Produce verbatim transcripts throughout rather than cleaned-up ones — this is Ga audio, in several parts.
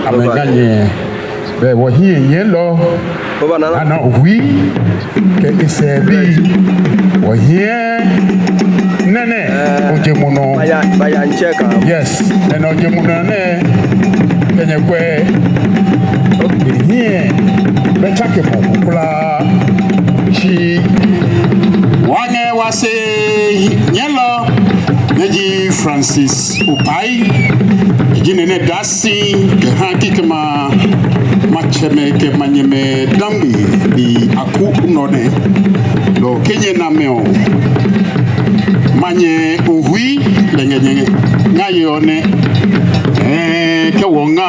Amɛnyɛ, bɛ wɔhiɛnyiɛlɔ, Nana Ohui kɛ esɛɛbii. Wɔhiɛ Nɛnɛ Ojemunɔ. Yes, Nɛnɛ Ojemunɔ nɛ, kɛ nyɛkwɛ, ehiɛ bɛ tsakemɔ kwraa. Shi wɔŋɛ wɔsɛɛnyiɛlɔ, ni ji Francis Opai, eji Nɛnɛ Dasi, kɛha kikɛ ma, matsɛmɛi kɛ manyɛmɛi dambi ni aku nɔ nɛ. Lɔ kɛ nyɛnamɛɔ, manyɛ Ohui lɛ ŋɛ nyɛ ŋa yɛ ɔ nɛ. Ɛɛ, kɛ wɔŋa.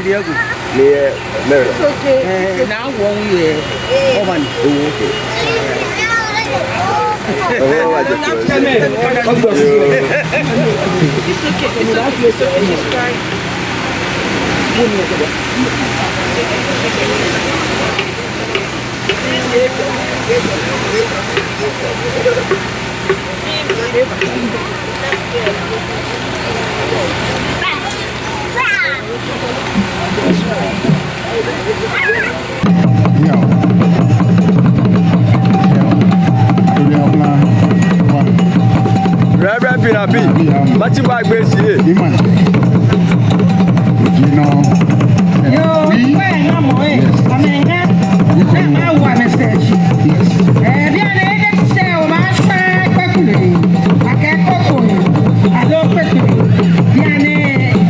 San Diego. Ni yɛ Maryland. It's okay. Eh, na wɔn yɛ Albany. Oh, okay. Oh, I just It's okay. It's okay. It's okay. She's fine. Reverend Pinapi, Matthew Bag Base here. Yoo, kwɛ, ŋa mɔ, eh, amɛŋa, na ma wa message. Ɛɛ, bianɛ ene sɛ obaashwa kpekple, akɛ kpekple, aloo kpekple. Bianɛ,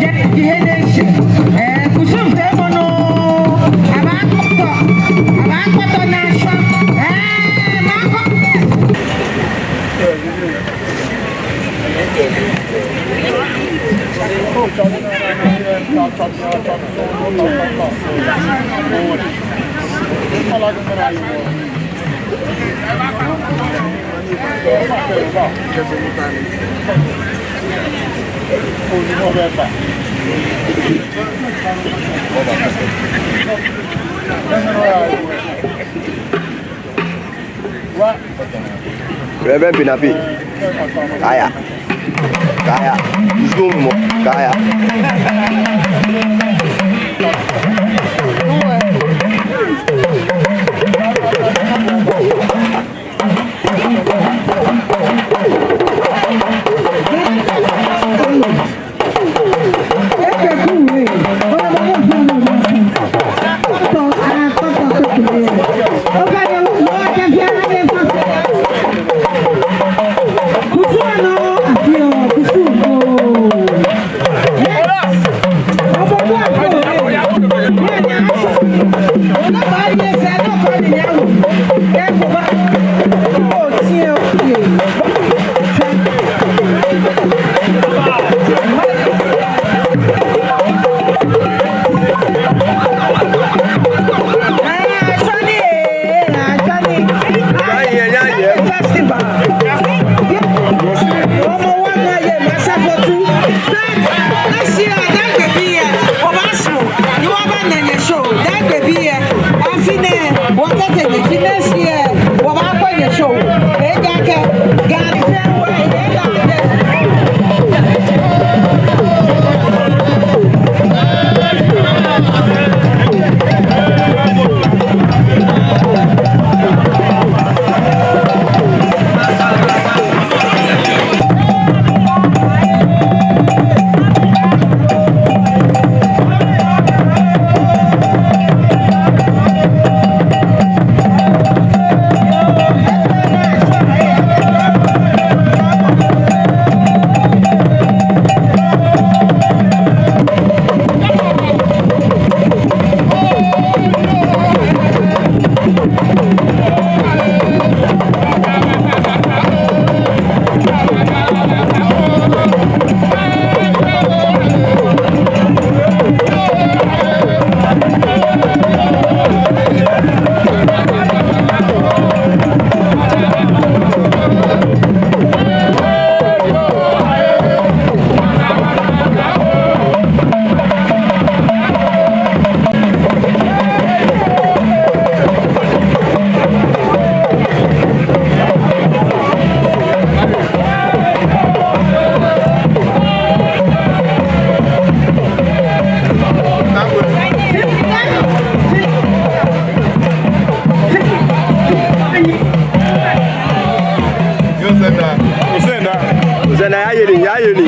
jɛ, ji he nɛɛ sɛ. Ɛɛ, kusum fɛɛ mɔ nɔ, abaakpɔtɔ, abaakpɔtɔ ni ashwa. Ɛɛ, maakɔ. Reverend Pinapi. Kaaya. Kaaya. Zoom. Kaaya. Ni wɔbana nyɛ show, daagbee biɛ, afi nɛɛ, wɔkɛtee nyɛ shi next year, wɔbaakɔ nyɛ show. Ejaakɛ, Ga ni fɛɛ wɔ, ejaakɛ. Osenda. Osenda. Osenda, yayeli, yayeli.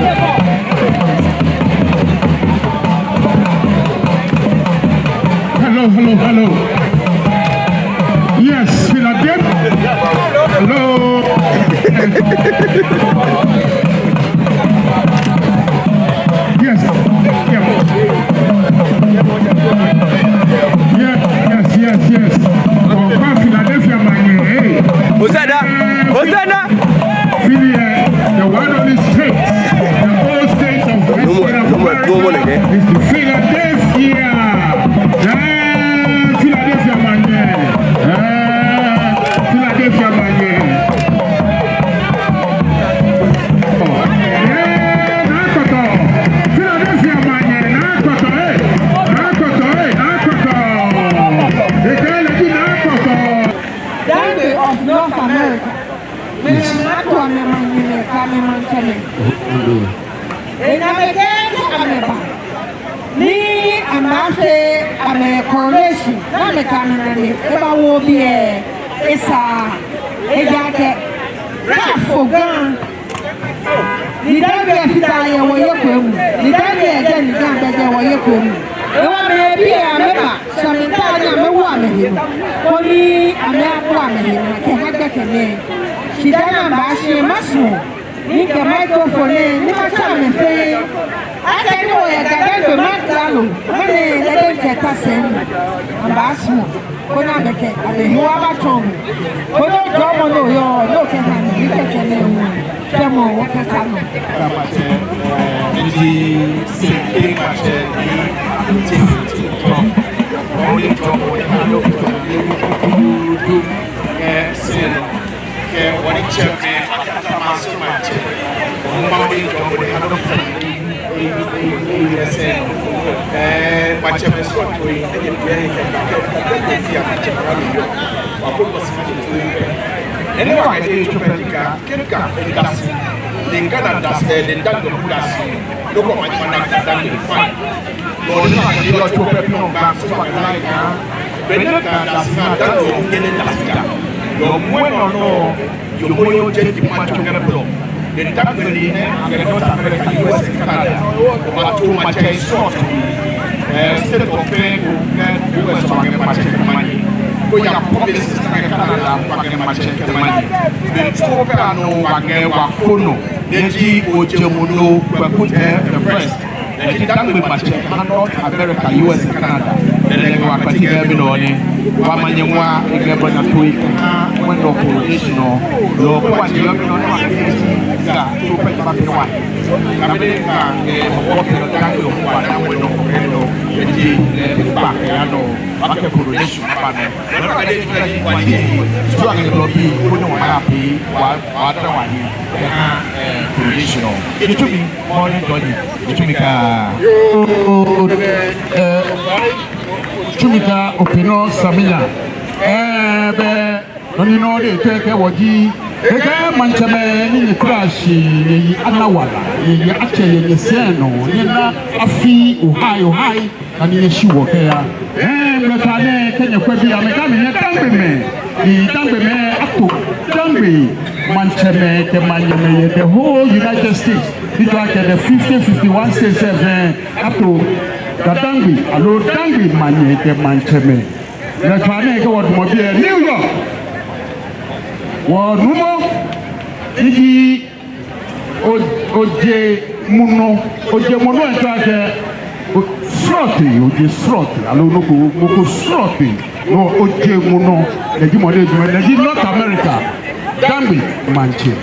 Hello, hello, hello. Yes, Philadelphia. Hello. Yes. Yeah. Yeah, yes, yes, yes. Ɔkpa Philadelphia maŋ nɛɛ, hey. Osenda. Osenda. Philadelphia, the one only state, the whole state of West Africa is the Philadelphia. Eh, Philadelphia maŋ nɛɛ. Eh, Philadelphia maŋ nɛɛ. Eh, Naa Kɔtɔ. Philadelphia maŋ nɛɛ, Naa Kɔtɔ, eh. Naa Kɔtɔ, eh, Naa Kɔtɔ. Ekɛɛ lɛ ji Naa Kɔtɔ. Dangme of North America. Mɛi ni amɛto amɛ maŋ nɛɛ kɛ amɛ maŋtsɛmɛi. Enɛ amɛkɛɛ akɛ amɛba ni amɛfee amɛ coronation, ni amɛkɛ amɛnane aba wo biɛ, esa, ejaakɛ, kɛ afo Ga, ni dangme fata yɛ wɔyɛ kome, ni dangme jɛ, ni dangme jɛ wɔyɛ kome. Ewa mɛi biɛ amɛba, sa mɛi ta ni amɛwa. amɛhe nɔ, koni amɛabua amɛhe naa kɛha gbɛkɛ nɛɛ. Shi dani mibaashi lɛ, masumɔ ni mikɛ microphone nɛɛ ni matsɛ amɛ fɛɛ akɛ ni wɔyɛ Ga-Dangme maŋ klalo, mɛni lɛ diɛŋtsɛ ta sɛɛ ni amɛbaasumɔ koni amɛkɛ amɛhiɛ abatsɔɔ bo. Koni ojɔɔmɔ ni oyɔɔ, ni okɛha ni mikɛɛ kɛ nɛɛ hu, kɛɛmɔ wɔkɛta nɔ. Maŋtsɛ, eh, ni ji Sɛŋkɛŋ Maŋtsɛ Nii Adote Otintor. Mɔ ni jɔɔ mɔ ni ha nɔ kutɔɔ ni kukudu, eh, sɛɛ nɔ. Kɛ wɔ ni tsɛ mɛ, Akatamaso Maŋtsɛ. Mɔ ni jɔɔ mɔ ni ha nɔ kutɔɔ ni Ɛɛ, maŋtsɛmɛi srɔtoi, enɛ biɛ kɛ, kɛ, kɛ, kɛ, kɛ, kɛ, maŋtsɛmɛi wa mi yɔ. Wa ko ko si maŋtsɛ toi. Enɛ wa kɛ tso pɛ nika, kɛ nika, nika si. Nika na da si, nika na da si. Loko ma ma na da ni fine. Lɔ ni na ni yɔ tso pɛ nɔ ba so wa la ya. Be ni ka da si na da ni yɔ ni da si da. Yɔ mɔ nɔ nɔ. Yɔɔ mɔ yɔɔ jɛ ni maŋtsɛ kɛ blɔ. Ni Dangme ni, eh, kɛ North America, U S, Canada. Wɔbato maŋtsɛ srɔtoi. Eh, State of Bengal, eh, U S, wɔkɛ maŋtsɛ kɛ manye. Kɛ oya provinces kɛ Canada, wɔkɛ maŋtsɛ kɛ manye. Be tso pɛ nɔ wɔkɛ wɔkɔ nɔ. Ni ji Ojemɔnɔ Kpɛkutɛ the first. Ni ji Dangme maŋtsɛ kɛha North America, U S, Canada. Ni lɛ kɛ wɔ kpati kɛ bi nɔ ni. Wa manye wa, ekɛ bɔ na toi kɛha, wɔ nɔ coronation nɔ. Lɔ kɛ wa ji yɔ bi nɔ nɔ, a kɛ si ga, tso pɛ ba pɛ wa. Ka be ka, eh, mɔ pɛ nɔ Dangme wa na wɔ nɔ kɛ nɔ. Ni ji, eh, ba kɛ ya nɔ. Wa kɛ coronation ba nɔ. Lɔ ka de ji wa ji. Tso a kɛ lɔ bi, ko nɔ wa ya bi, wa, wa da wa yi. Kɛha, eh, coronation nɔ. Ni tumi. Morning, Georgie. Tsumika. Yoo. Eh, Tsumika Opino Samina. Eh, be, nɔ ni nɔ de te kɛ wɔ ji. Ekɛɛ maŋtsɛmɛi ni nyɛkura shi, nyɛyi ana wala, nyɛyi atsɛ, nyɛ, nyɛsɛɛ nɔ, nyɛna afi ohai, ohai. Ani nyɛshi wɔ kɛya. Eh, mlɛta nɛɛ kɛ nyɛkwɛ biɛ, amɛkɛɛ amɛyɛ Dangmemɛi. Ni Dangmemɛi ato Dangme maŋtsɛmɛi kɛ manyɛmɛi yɛ the whole United States. Ni tsɔɔ akɛ the fifty, fifty-one states lɛ fɛɛ ato Ga-Dangme, aloo Dangme manyɛ kɛ maŋtsɛmɛi. Mlɛta nɛɛ kɛ wɔ damɔ biɛ New York. Wɔ nuumo, ni ji O-, Ojemɔnɔ, Ojemɔnɔ etsɔɔ akɛ, o-, srɔtoi, oje srɔtoi, aloo nɔ ko, mɔ ko srɔtoi, no Ojemɔnɔ, lɛ ji mɔ ni damɔ, lɛ ji North America, Dangme maŋtsɛ.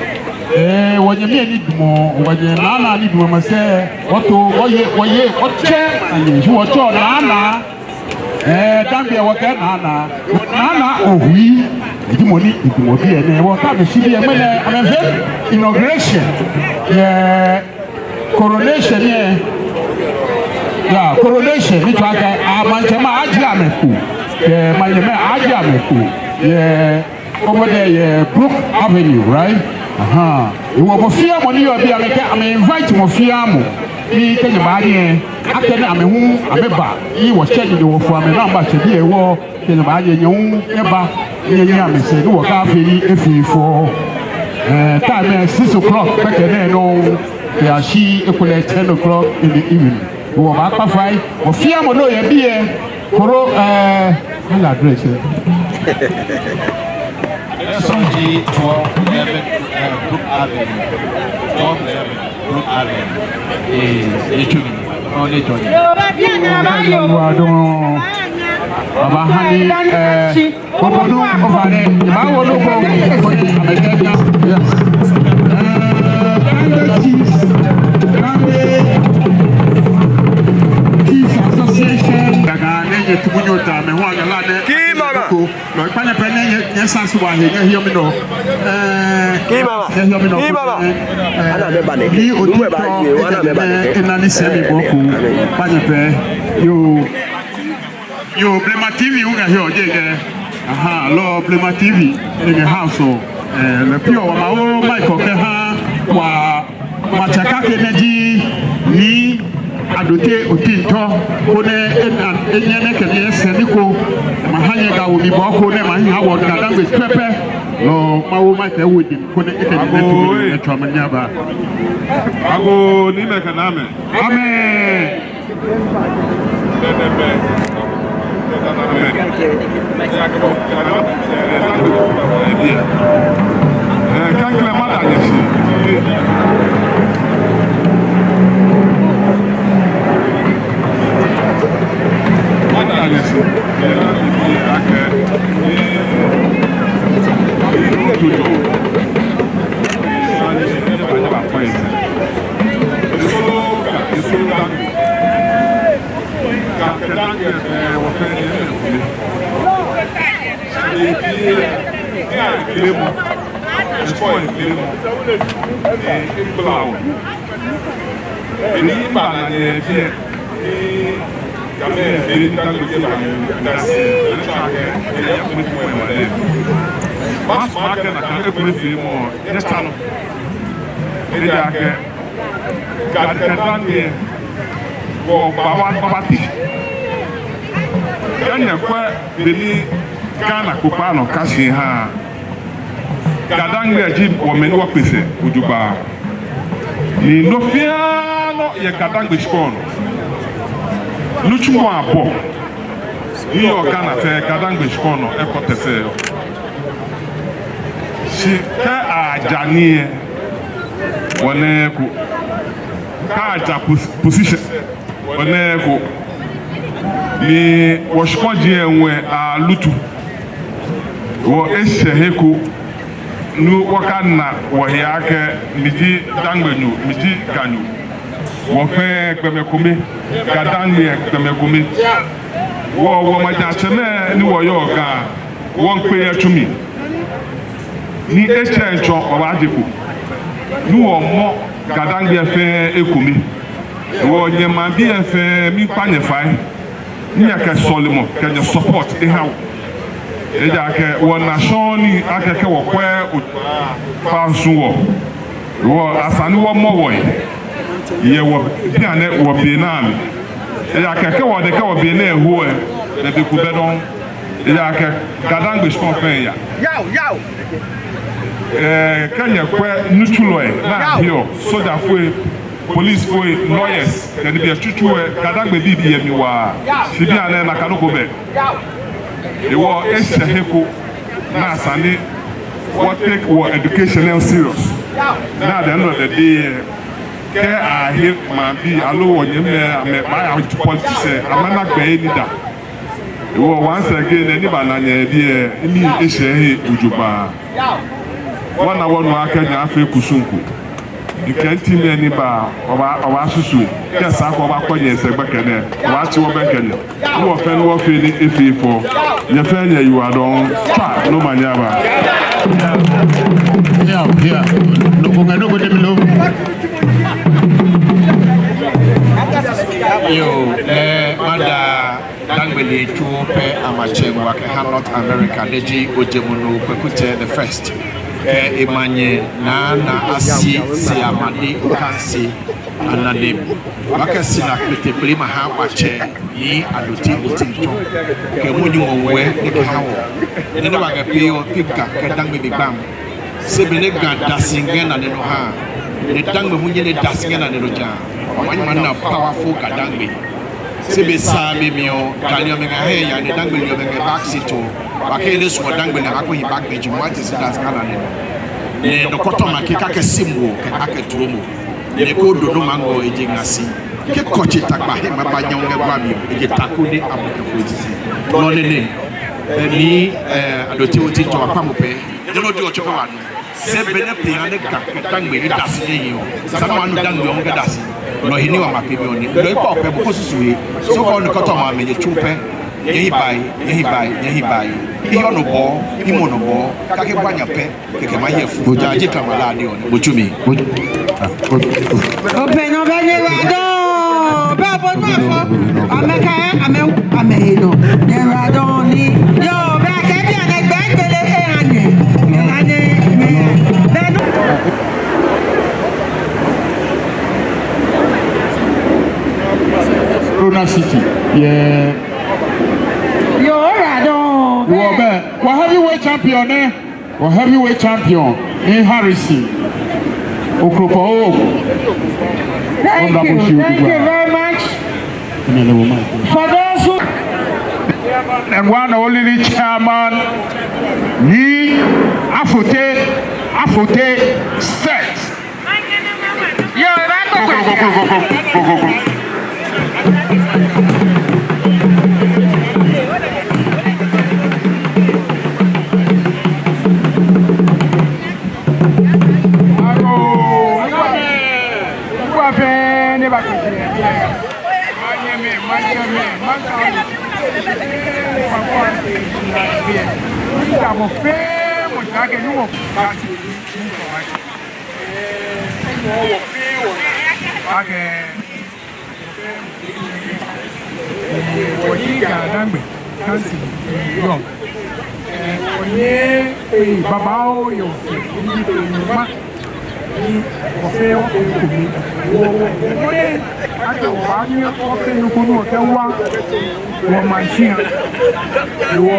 Eh, wɔnyɛmi ni damɔ, wɔnyɛ Nana ni damɔ masɛi, wɔto, wɔyɛ, wɔyɛ, wɔtsɛ, ani, wɔtsɛ Nana. Eh, Dangme wɔkɛɛ Nana, Nana Ohui, eji mɔ ni edamɔ biɛ nɛɛ, wɔkɛ amɛshi biɛ ŋmɛnɛ, amɛfee inauguration, eh, coronation nɛɛ, ya, coronation, ni tsɔɔ akɛ, a, maŋtsɛmɛi ajie amɛ kpo, eh, manyɛmɛi ajie amɛ kpo, eh, Over there, yeah, Brook Avenue, right? Aha. Ehewɔ mɔ fɛɛ mɔ ni yɔɔ biɛ, amɛkɛɛ amɛ-invite mɔ fɛɛ mɔ. Ni kɛ nyɛba ni, akɛ ni amɛ hu amɛba. Ni wɔtsɛ ni wɔfɔ amɛ nɔ amɛbatsɛ biɛ hewɔ. Kɛ nyɛba ni nyɛ hu nyɛba. Nyɛnyiɛ amɛsɛɛ ni wɔkafee nii fɛɛ fɛɛ. Eh, time lɛ six o'clock, gbɛkɛ nɛɛ nɔ. Kɛyashi ekolɛ ten o'clock in the evening. Wɔbaakpa fai, mɔ fɛɛ mɔ ni yɔɔ biɛ, koro, eh, mɛni address lɛ? Address lɛ ji twelve eleven, eh, Brook Avenue. Twelve eleven, Brook Avenue. Eh, eh, Tsumika. Nɔ ni tsɔɔ nɛɛ. Yoo, ba biɛ na ba yoo. Wa dɔn. Baba Hani, eh, Obonu, Obare, Bawo Logo, yes. Eh, Dangme Chiefs, Dangme Chiefs Association. Daga nɛɛ nyɛtumu nyɛta, mɛi hu anyɛ la nɛɛ. Kii mama. Ko, no, kpanyɛ pɛ nɛɛ nyɛ, nyɛsaa subaŋ he, nyɛhiɛ mi nɔ. Eh, kii mama. Nyɛhiɛ mi nɔ. Kii mama. Eh, ana mɛi ba nɛɛ. Ni Otintor, ana mɛi ba nɛɛ. Ena ni sɛɛ mi bɔ ko. Kpanyɛ pɛ. Yoo. Yoo, Blema T V hu ngɛ hiɛ, jeee kɛ. Aha, lɔ Blema T V, in the house, o. Eh, lɛ pure wa mawo Michael kɛha, wa matsɛ kake nɛɛ ji, Nii Adote Otintor, koni ena, enyɛ nɛkɛ nii sɛɛ ni ko, maha nyɛ Ga wɔ mi bɔ ko nɛɛ, maha wɔ Ga-Dangme pɛpɛ, lɔ mawo Michael wo di, koni ekɛ nii nɛɛ tu, nɛɛ tu amɛ nyaba. Agoo, ni mɛi kɛ naa mɛi. Amen. Ga Dangme, wɔbaawa bati. Kɛ nyɛkwɛ bɔ ni Ghana kpokpaa nɔ ka shi ha. Ga Dangme ji wɔmɛi ni wɔkpe sɛɛ jogbaŋŋ. Ni nɔ fɛɛ nɔ yɛ Ga Dangme shikpɔŋ nɔ. Nitsumɔ abɔ ni yɔɔ Ghana fɛɛ, Ga Dangme shikpɔŋ nɔ, eko tɛ sɛɛ yɔɔ. Shi kɛ aja nii lɛ, wɔnɛko. Kɛ aja pos-, position, wɔnɛko. Ni wɔshikpɔji lɛ ŋwɛi alutu. Wɔ eshɛ he ko ni wɔkana wɔhe akɛ, miji Dangmenyo, miji Ganyo. Wɔ fɛɛ gbɔmɛi kome, Ga Dangme gbɔmɛi kome. Wɔ, wɔmaŋtsɛmɛi ni wɔyɔɔ Ga, wɔmiikpe yɛ tsu mli. Ni etsɛŋ tsɔ wɔbaaje kpo. Ni wɔmɔ Ga Dangme fɛɛ ekome. Wɔnyɛ maŋbii fɛɛ miikpa nyɛ fai. Ni nyɛkɛ sɔlemɔ, kɛ nyɛ support eha wɔ. Ejaakɛ wɔna shɔŋŋ ni akɛɛ kɛ wɔkwɛ o-, fa nsu wɔ. Wɔ esa ni wɔmɔ wɔyi. Yɛ wɔ bianɛ wɔbe naa mli. Ejaakɛ kɛ wɔdɛŋ kɛ wɔbe naa eho lɛ, be ko bɛ dɔŋŋ. Ejaakɛ Ga Dangme shikpɔŋ fɛɛ ya. Yao, yao. Ɛɛ, kɛ nyɛkwɛ nitsulɔi ni ahiɔ, sojafoi, policefoi, lawyers, kɛ nibii tsutsu lɛ, Ga Dangme bibii yɛ mli waa. Shi bianɛ nakai nɔ ko bɛ. Hewɔ eshɛ he ko ni esa ni wɔ take wɔ education lɛ serious. Ni at the end of the day, kɛ ahe maŋbii aloo wɔnyɛmimɛi amɛbaaya politics lɛ, amɛna gbɛ ni da. Hewɔ once again, ni bana nyɛ biɛ, ni eshɛ he jogbaŋŋ. Wɔna wɔnu akɛ nyɛaafee kusum ko. Ni kɛ nti mɛi ni baa, wɔbaa, wɔbaasusu. Kɛ esa ko wɔbaakɔ nyɛ sɛɛ gbɛkɛ nɛɛ. Wɔbaatsi wɔbɛŋkɛ nyɛ. Ni wɔ fɛɛ ni wɔfee ni efee fɛo. Nyɛ fɛɛ nyɛyiwaladɔŋŋ. Tswa, ni omanye aba. Yeah, yeah. Nɔ ko ŋɛ, nɔ ko de mi lo. Yoo, ɛɛ, mada Dangme lɛ tsuo pɛ amatsɛ ŋwa kɛha North America, ni ji ojemɔ nuu Kpekute the first. Kɛ emanye Nana Asi Sɛ Amade Okansɛ Anane. Wɔkɛ sina kpeteŋkpele maha wɔtsɛ Nii Allotey Otintɔ. Kɛ mɔ ni mɔ wɛ ni kɛha wɔ. Ni nɔ ni wɔkɛ pee yɔɔ, pee Ga kɛ Dangme mli gbam. Sɛɛ be ni Ga da shi ŋɛ nane nɔ ha. Ni Dangme hu nyɛ ni da shi ŋɛ nane nɔ ja. Wɔnyɛ wɔna powerful Ga Dangme. Sɛɛ be sa be mli lɛ, Ga lɛ omɛi ŋɛ he ya ni Dangme lɛ omɛi ŋɛ back seat lɛ. Wɔkɛ ni sumɔɔ Dangme lɛ akɔ hi back bench, mɔ ati shi da shi ŋɛ nane nɔ. Ni nɔ kɔtɔ ma kɛ akɛ simu, kɛ akɛ turomo. Ni ko do nɔ ma ŋɔ eji ŋa shi. Kɛ kɔtsi takpa he ma ba nyɛ ŋɛ gba mli, eji taku ni amɔ kɛ ko titi. Nɔ nɛɛ nɛ, ɛɛ, Nii, ɛɛ, Allotey Otintɔ, wɔkpa mo pɛ. Ni nɔ di otsɔ pɛ wɔnu. Sɛɛ be ni pɛ ya ni Ga kɛ Dangme ni da shi nyɛhiɛ lɛ. Esa ni wɔnu Dangme lɛ hu kɛda shi. Nɔ hewɔ ni wɔma pɛ mli lɛ. Nɔ ni kpɔ pɛ mɔ ko susu he. So ko ni kɔtɔ ma mɛi nyɛ tsuo pɛ. Nyɛhiɛ bai, nyɛhiɛ bai, nyɛhiɛ bai. Hiɛ nɔ bɔ, hiɛ mɔ nɔ bɔ. Kɛ akɛ bɔ nyɛ pɛ. Kɛkɛ ma yɛ fu. Oja ji kama la ni o. Otsu mli. Open no be nyɛradɔŋŋ. Be bo no fɔ. Amɛkɛ, amɛ, amɛhe nɔ. Nyɛradɔŋŋ ni. Yoo, be akɛ bianɛ gbɛ kpele eha nyɛ. Eha nyɛ. Be no. Corona City. Yeah. Yoo, oradɔŋŋ. Wɔ bɛ. Wɔ heavyweight champion nɛ. Wɔ heavyweight champion, Nii Harrison Okropong. Thank you, thank you very much. For those who, And one and only chairman, Nii Afote, Afote set. Yoo, eba kpokpo. Agoo, agoo fɛɛ ni ba kpokpo. Manyɛmɛi, manyɛmɛi, manyɛmɛi. Mɔ fɛɛ mɔ ta kɛ nu wɔ. Akɛ, wɔyi Ga-Dangme, Kanti, yɔɔ. Wɔyi, ee, babaoo yɛ wɔsɛɛ, ni wɔfee wɔkɛ kome. Wɔ, wɔ, wɔmɔdɛŋ, akɛ wɔbaanyɛ wɔfee nɔ ko ni wɔkɛwa wɔmaŋ shia. Wɔ,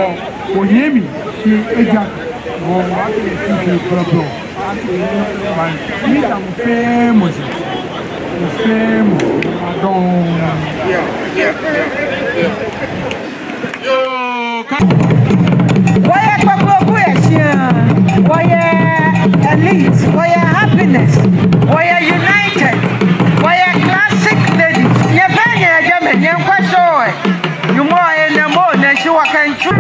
wɔyɛ mli shi eja, wɔ, wɔbaafee shi shi blɔblɔ. Manyɛmɛi, mɔ fɛɛ mɔ shi, mɔ fɛɛ mɔ, adɔŋ. Wɔyɛ kpokpo yɛ shia, wɔyɛ elite, wɔyɛ happiness, wɔyɛ united, wɔyɛ classic ladies. Nyɛ fɛɛ nyɛyɛ jɛmɛ, nyɛmiikwɛ show lɛ. Nyɔŋmɔ yɛ nɛmɔ nɛɛ shi wɔkɛ ntsu.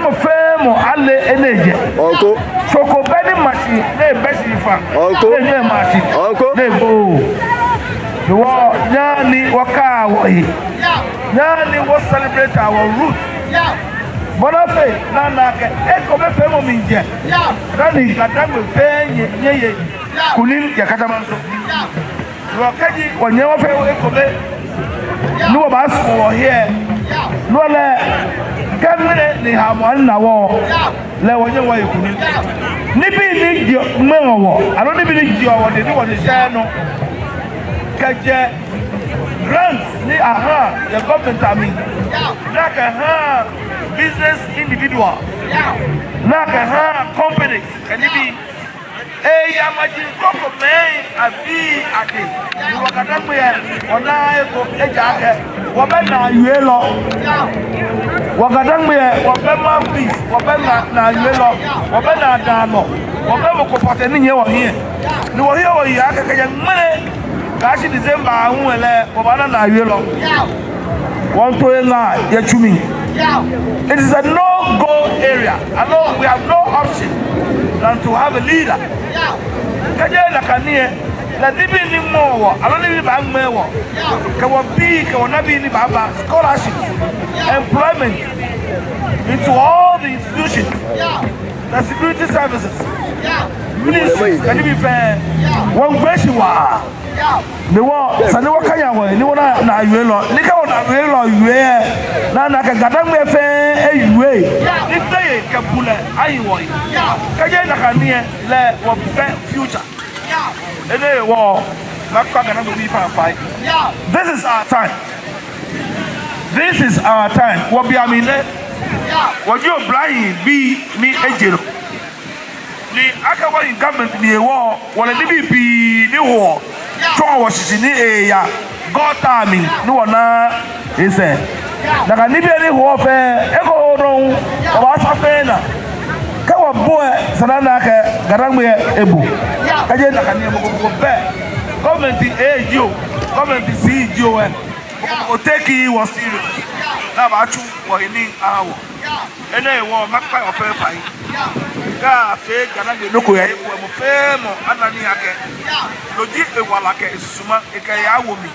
Mɔ fɛɛ mɔ ale enɛ jɛ. Ɔnko. Tso ko bɛ ni ma shi, ni ebɛ shi fa. Ɔnko. Ni enyɛ ma shi. Ɔnko. Ni ebo. Ni wɔ, nyɛhaa ni wɔkã wɔhe. Nyɛhaa ni wɔ celebrate our roots. Bɔ ni afee ni ana akɛ ekomefeemɔ mli jɛ. Dani Ga-Dangme fɛɛ nyɛ, nyɛye kunim yɛ Katamanso. Wɔ kɛji wɔnyɛ wɔfee ekome, ni wɔbaasumɔ wɔhe, ni wɔle akɛ ŋmɛnɛ ni hamɔ ana wɔ, lɛ wɔnyɛ wɔye kunim. Nibii ni ji ŋmɛɔ wɔ, aloo nibii ni ji wɔ dɛŋ ni wɔle sɛɛ nɔ. Kɛjɛ grants ni ahaa yɛ government amli, ni akɛhaa business individuals, ni akɛhaa companies kɛ nibii. Eya maji krokomɛi abii adɛŋ. Ni wɔ Ga-Dangme lɛ, wɔnaaa eko ejaakɛ wɔbɛ naawielɔ. Wɔ Ga-Dangme lɛ, wɔbɛ mouthpiece, wɔbɛ naa, naawielɔ, wɔbɛ naadaamɔ, wɔbɛ mɔ ko pɔtɛɛ ni nyiɛ wɔhiɛ. Ni wɔhiɛ wɔye akɛ kɛjɛ ŋmɛnɛ kɛyashi December aahu lɛ, wɔbaana naawielɔ. Wɔmiito eŋa yɛ tsu mli. It is a no-go area. Aloo, we have no option than to have a leader. Kɛjɛ nakai ni lɛ, Lɛ nibii ni ŋmɛɔ wɔ, aloo nibii ni baaŋmɛɛ wɔ, kɛ wɔbii, kɛ wɔnabii ni baaba, scholarship, employment into all the institutions, the security services, ministries, kɛ nibii fɛɛ, wɔmiigbe shi waa. Ni wɔ, esa ni wɔkanya wɔhe, ni wɔna naawieelɔ, ni kɛ wɔnaawieelɔ wie, ni ana akɛ Ga-Dangme fɛɛ ewie, ni gbeyei kɛ bulɛ ahi wɔhe. Kɛjɛ nakai nii lɛ, wɔbɛ future. Enɛ hewɔ, makpa Ga-Dangme bii fai fai. This is our time. This is our time. Wɔbe amli nɛ. Wɔji oblahii bii ni eje nɔ. Ni akɛ wɔhi government mli hewɔ, wɔle nibii pii ni hoɔ, tsɔɔ wɔshishi ni eeya gɔta mli ni wɔnaaa esɛɛ. Nakai nibii ni hoɔ fɛɛ, eko nɔŋŋ, wɔbaasaa fɛɛ naa. Kɛ wɔbo lɛ, esa ni ana akɛ Ga-Dangme lɛ ebu. Kɛjɛ nakai nii lɛ mɔ ko mɔ ko bɛ. Government A G O, government C G O lɛ, mɔ ko mɔ ko take wɔ serious. Ni abaatsu wɔhe nii aha wɔ. Enɛ hewɔ makpa wɔ fɛɛ fai. Kɛ afee Ga-Dangme nɔ ko yɛ he ko lɛ, mɔ fɛɛ mɔ ana nii akɛ no ji ewala kɛ esusuma, ekɛya awo mli.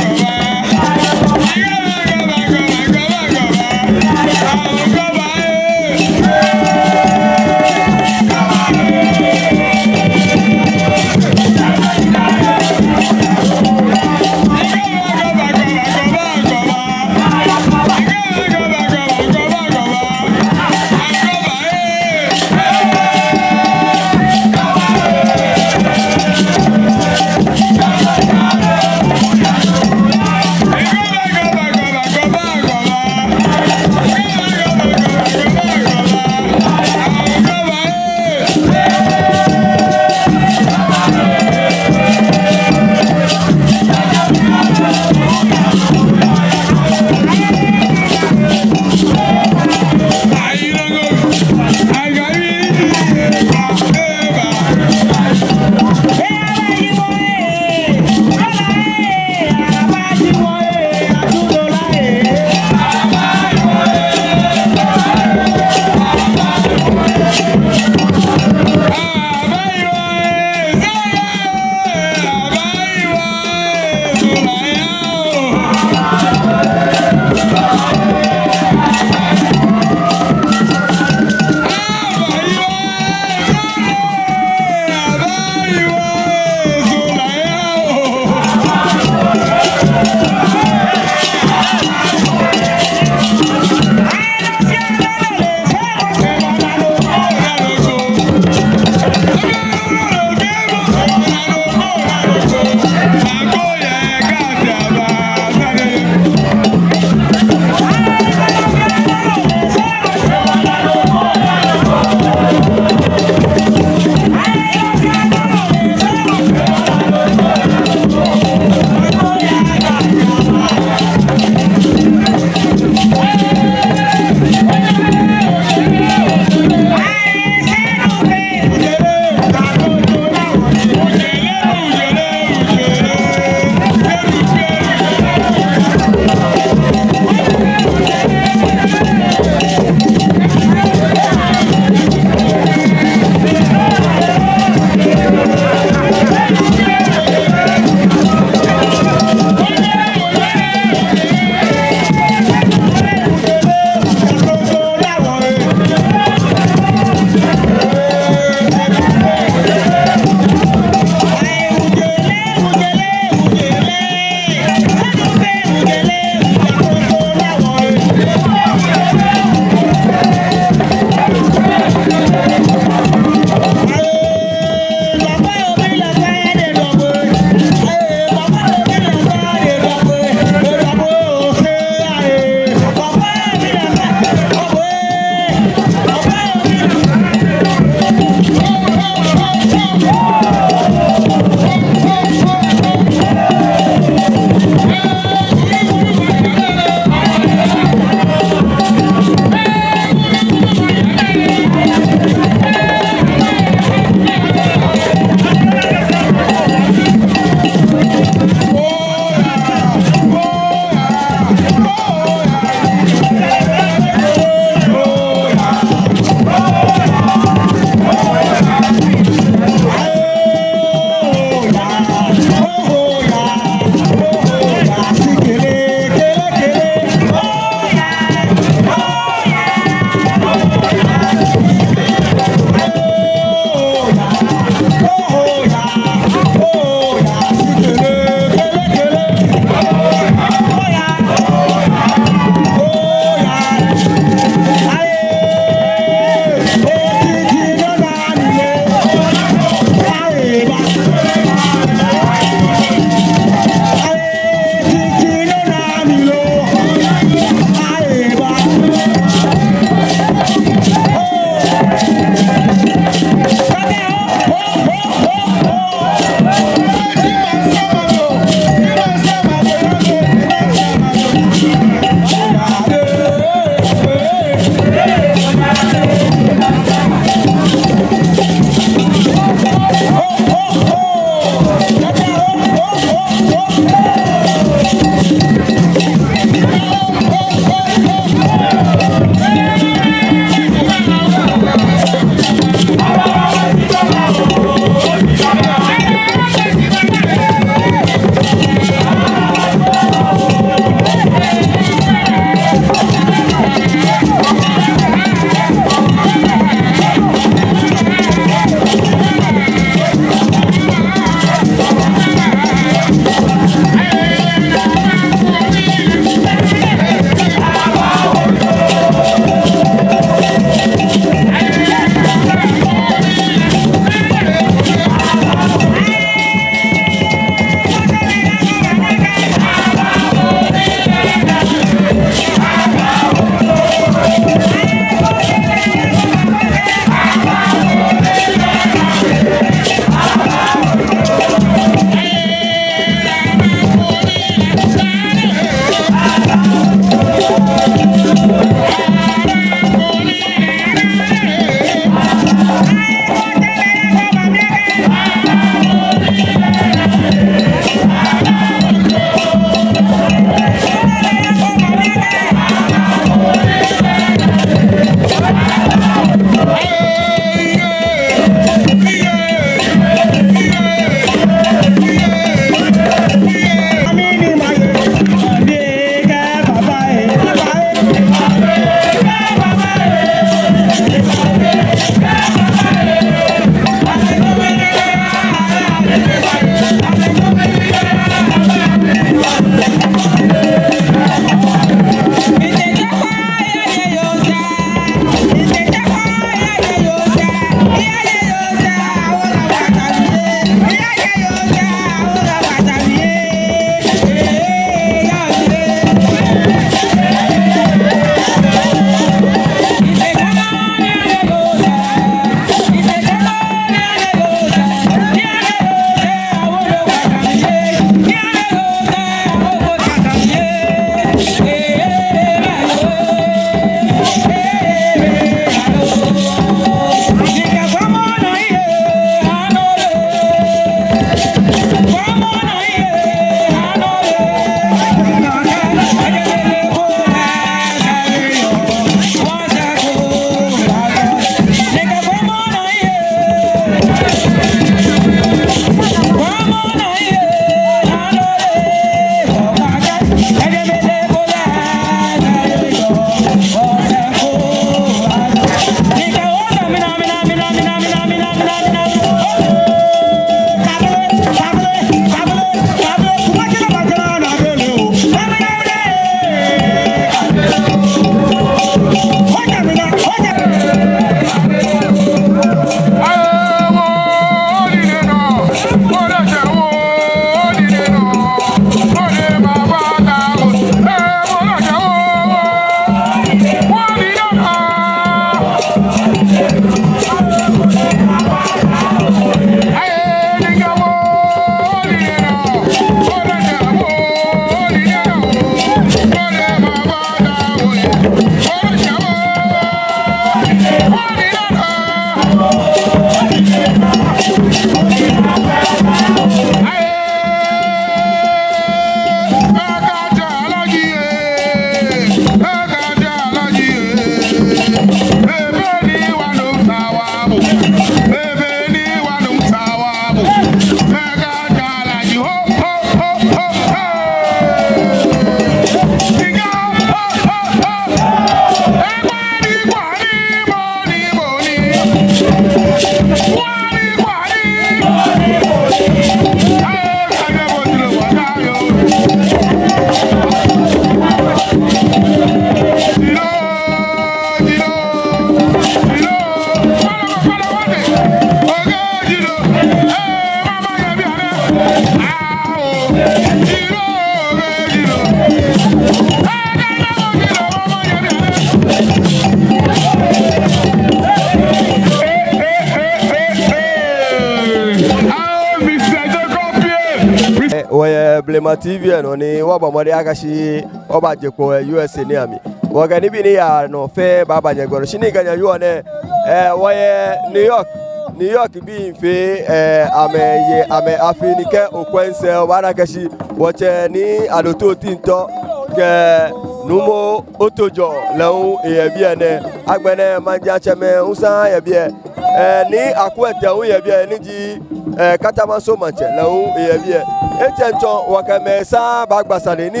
Blema T V lɛ nɔ ni wɔbɔ mɔdɛŋ akɛ shi wɔbaje kpo yɛ U S A nɛɛ amli. Wɔkɛ nibii ni yaa nɔ fɛɛ baaba nyɛgbɛ nɔ. Shi ni kɛ nyɛ yɔɔ nɛɛ, eh, wɔyɛ New York. New York bii fɛɛ, eh, amɛye amɛ afi ni kɛ okwɛ misɛɛ obaana akɛ shi wɔtsɛ Nii Adote Otintor kɛ Nuumo Otojor lɛ hu eyɛ biɛ nɛɛ. Agbɛnɛ maŋtsɛmɛi hu saŋŋ yɛ biɛ. Eh, Nii Akuete hu yɛ biɛ ni ji, eh, Katamanso maŋtsɛ lɛ hu eyɛ biɛ. Etsɛŋ tsɔ wɔkɛ amɛ saŋŋ baagba sane ni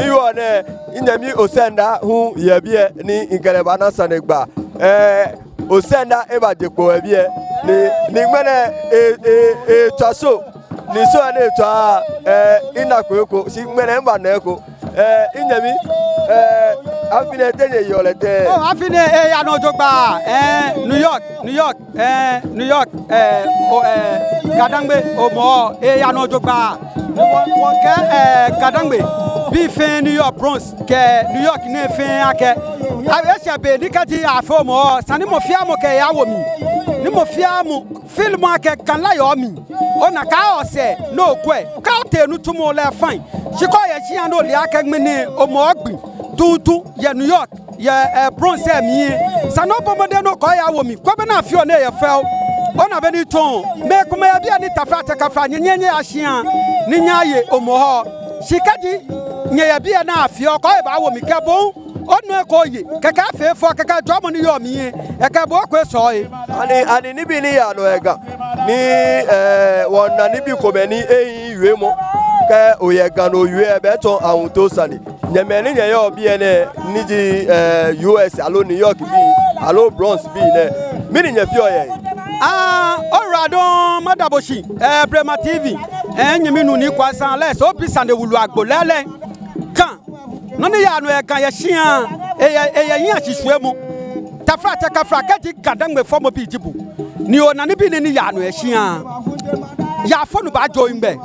yɔɔ nɛɛ, minyɛmi Osenda hu yɛ biɛ ni mikɛ lɛ baana sane gba. Eh, Osenda ebaje kpo yɛ biɛ ni, ni ŋmɛnɛ e, e, etswa show. Ni show ni etswa, eh, minako eko, shi ŋmɛnɛ mibana eko. Eh, minyɛmi, eh, afi nɛɛ te nyɛyeɔ lɛ tɛŋŋ? Oh, afi nɛɛ eya nɔ jogbaŋŋ. Eh, New York, New York, eh, New York, eh, o, eh, GaDangme, Hɔmɔwɔ, eya nɔ jogbaŋŋ. Wɔ, wɔkɛɛ, eh, GaDangme bii fɛɛ, New York Bronx kɛ New York nɛɛ fɛɛ akɛ, a, eshɛ be ni kɛji afee Hɔmɔwɔ, esa ni mɔ fɛɛ mɔ kɛ ehe awo mli. Ni mɔ fɛɛ mɔ feel mɔ akɛ Ga la yɔɔ mli. Ona akɛ osɛɛ ni okwɛ, kɛ otee nitsumɔ lɛ fine. Shi kɛ oyɛ shia ni ole akɛ ŋmɛnɛ Hɔmɔwɔ gbi tuuntu yɛ New York, yɛ, eh, Bronx lɛ mli, esa ni obɔ mɔdɛŋ ni okɛ ohe awo mli. Kwɛ bɔ ni afi nɛɛ yɛ fɛo. Ona bɔ ni etsɔ. Mɛi komɛi yɛ biɛ ni taflatsɛ kafla nyɛ, nyɛ, nyɛya shia ni nyɛyaye Hɔmɔwɔ. Shi kɛji nyɛyɛ biɛ ni afeɔ, kɛ ohe baawo mli kɛ bo. Onɔ eko oye, kɛkɛ afee fɛo, kɛkɛ jɔɔmɔ ni yɔɔ mli lɛ, ekɛ bo eko esɔ lɛ. Ani, ani nibii ni yaa nɔ yɛ Ga ni, eh, wɔna nibii komɛi ni ehiii wiemɔ. Kɛ oyɛ Ga ni owie lɛ, ebɛ tsɔ awuŋtoo sane. Nyɛ mɛi ni nyɛyɔɔ biɛ nɛɛ, ni ji, eh, U S aloo New York bii, aloo Bronx bii nɛɛ, mɛni nyɛfeɔ yɛ he? Ah, oyiwaladɔŋŋ, mada bo shi, eh, Blema T V, eh, minyɛmi nuu Nii Kwasi Alex, obi sane wulu agbo lɛɛlɛŋ. Ga, nɔ ni yaa nɔ yɛ Ga yɛ shia, eyɛ, eyɛ hiɛshishwiemɔ. Taflatsɛ kafla, kɛji GaDangme fɔmɔbi ji bo, ni ona nibii nɛɛ ni yaa nɔ yɛ shia, yaafonu baajo ohiŋmɛi.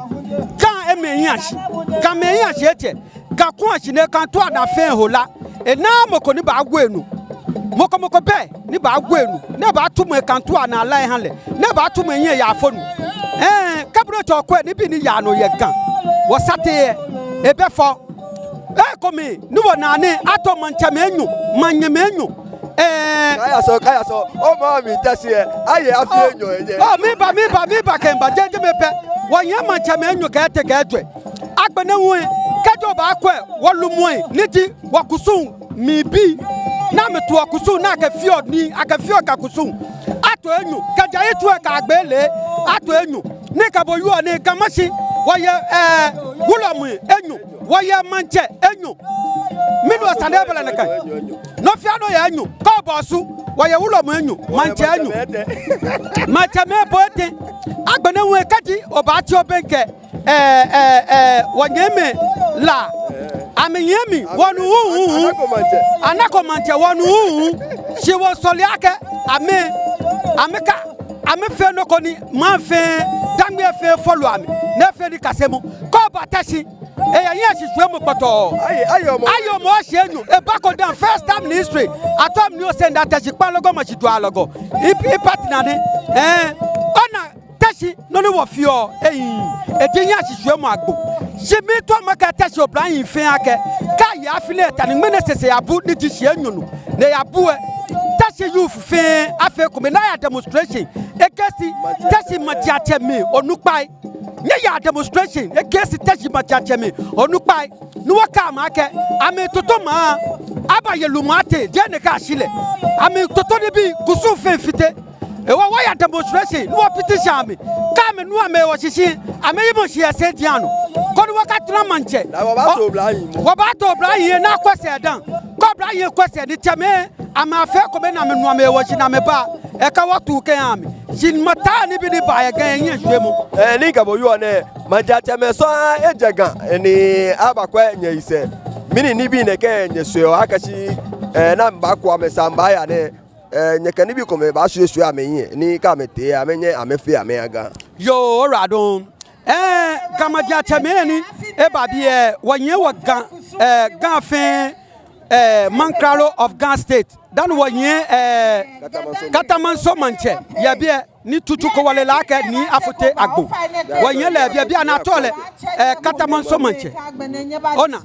Ga emɛ hiɛ shi, Gamɛi hiɛ shi etsɛ. Ga kɔɔ shi ni ekantua naa fɛɛ eho la. Enaaa mɔ ko ni baawo enɔ. Mɔ ko mɔ ko bɛ ni baawo enɔ, ni ebaatumɔ ekantua naa la eha lɛ, ni ebaatumɔ ehiɛ yaafonu. Eh, kɛ bo diɛŋtsɛ okwɛ nibii ni yaa nɔ yɛ Ga, wɔsɛɛ tɛɛ, ebɛ fɛo. Ekomɛi ni wɔnaa nɛɛ, ato maŋtsɛmɛi enyɔ, maŋnyɛmɛi enyɔ. Eh. Kayasɔ, kayasɔ, o maŋ mli Teshie, aye afi enyɔ yɛ jɛi. Oh, miba, miba, miba kɛmiiba, jɛi, jɛi mɛi pɛ. Wɔyɛ maŋtsɛmɛi enyɔ kɛ etɛ kɛ ejwɛ. Agbɛnɛ hu, kɛji obaakwɛ, wɔlumɔi, ni ji wɔkusum mli bii, ni amɛto wɔkusum, ni akɛfeɔ nii, akɛfeɔ Ga kusum. Ato enyɔ, kɛjɛ yitso kɛyagbe lɛ, ato enyɔ. Ni kɛ bo yɔɔ nɛɛ Ga Mashi, wɔyɛ, eh, wulɔmɛi enyɔ, wɔyɛ maŋtsɛ enyɔ. Mɛni wɔsane bɛlɛ nɛkɛ? Nɔ fɛɛ nɔ yɛ enyɔ, kɛ oba Osu, wɔyɛ wulɔmɛi enyɔ, maŋtsɛ enyɔ. Maŋtsɛmɛi bɔ etɛ. Agbɛnɛ hu kɛji obaatsi obɛŋkɛ, eh, eh, eh, wɔnyɛmimɛi La, amɛnyɛmi, wɔnu hu, hu, hu. Anako maŋtsɛ, wɔnu hu, hu. Shi wɔsɔle akɛ amɛ, amɛka, amɛfee nɔ ko ni maŋ fɛɛ, Dangme fɛɛ follow amɛ, ni efee nikasemɔ. Kɛ oba Teshie, eyɛ hiɛshishwiemɔ kpɔtɔɔ. Aye, aye, Hɔmɔwɔ. Aye, Hɔmɔwɔ shi enyɔ, ebako dã first time in history. Ato mli ni Osenda Teshie kpa lɔgɔ ma shi dua lɔgɔ. I, i partner ni. Eh, ona Teshie, nɔ ni wɔfeɔ, ei, eji hiɛshishwiemɔ agbo. Shi miitao makɛɛ Teshie oblahii fɛɛ akɛ, kɛ aye afi lɛ eta ni ŋmɛnɛ sɛsɛ yabu ni ji shii enyɔ nɔ, ni eyabu lɛ, Teshie youth fɛɛ afee ekome ni aya demonstration against Teshie maŋtsɛmɛi onukpai. Nyɛyaa demonstration against Teshie maŋtsɛmɛi onukpai. Ni wɔkɛɛ amɛ akɛ, amɛtoto maŋ, abaye lumɔ ateŋ, jeee nɛkɛ ashi lɛ. Amɛtoto nibii, kusum fɛɛ fite. Hewɔ wɔya demonstration, ni wɔ petition amɛ. Kɛ amɛnu amɛwo shishi, amɛyimɔ shi yɛ sɛɛ diɛŋ nɔ. Koni wɔkatara maŋtsɛ. Ni wɔbaato oblahii mɔ. Wɔbaato oblahii ni akwɛ sɛɛ dã. Kɛ oblahii kwɛ sɛɛ ni tsɛmɛi, amɛfee ekome ni amɛnu amɛwo shi ni amɛba. Ekã wɔtu kɛha amɛ. Shi mataa nibii ni baa yɛ Ga yɛ hiɛshwiemɔ. Eh, ni kɛ bo yɔɔ nɛɛ, maŋtsɛmɛi sɔŋŋ ejɛ Ga, ni abakwɛ nyɛyisɛɛ. Mɛni nibii nɛkɛ nyɛshweɔ akɛ shi, eh, ni amɛbaku amɛsɛɛ amɛbaya nɛɛ. Eh, nyɛkɛ nibii komɛi baashwie shwie amɛhiɛ, ni kɛ amɛtee, amɛnyɛ amɛfee amɛya Ga. Yoo, oyiwaladɔŋŋ. Eh, Ga maŋtsɛmɛi ni eba biɛ, wɔnyiɛ wɔ Ga, eh, Ga fɛɛ, eh, Mankralo of Ga State. Dani wɔnyiɛ, eh, Katamanso Maŋtsɛ yɛ biɛ ni tutu ko wɔle lɛ akɛ Nii Afotey Agbo. Wɔnyiɛ lɛ yɛ biɛ, bianɛ atsɛɔ lɛ, eh, Katamanso Maŋtsɛ. Ona,